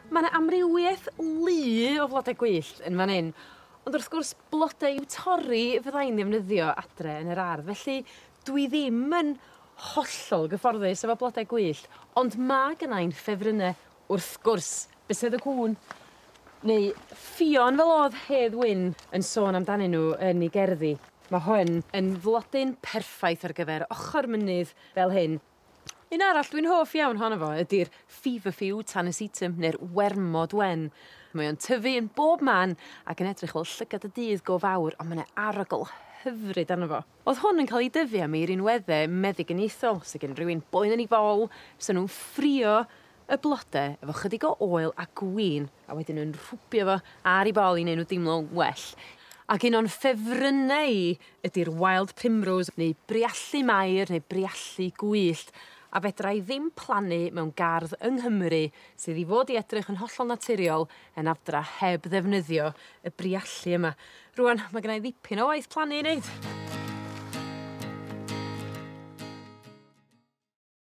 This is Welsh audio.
Ma' 'na amrywieth lu o flode gwyllt yn fan 'yn ond wrth gwrs blode i'w torri fyddai'n ddefnyddio adre yn yr ardd felly dwi ddim yn hollol gyfforddus efo blode gwyllt ond ma' gynnai'n ffefrynne wrth gwrs bysedd y cŵn neu Ffion fel o'dd Hedd Wyn yn sôn amdanyn n'w yn 'i gerddi. Ma' hwn yn flodyn perffaith ar gyfer ochor mynydd fel hyn. Un arall dwi'n hoff iawn hono fo ydi'r feverfew Tanacetum ne'r wermod wen. Mae o'n tyfu yn bob man ac yn edrych fel llygad y dydd go fawr on' ma' 'ne arogl hyfryd arno fo. O'dd hwn yn ca'l 'i dyfu am ei rinwedde meddyginiaethol 'sa gen rywun boen yn 'i fol sa nw'n ffrio y blode efo chydig o oel a gwin a wedyn yn rhwbio fo ar 'u bol i neu' n'w deimlo'n well. Ac un o'n ffefrynne i ydi'r wild primrose neu briallu Mair neu briallu gwyllt a fedra i ddim plannu mewn gardd yng Nghymru sydd i fod i edrych yn hollol naturiol yn adra heb ddefnyddio y briallu yma. Rŵan ma' gennai ddipyn o waith plannu i neud.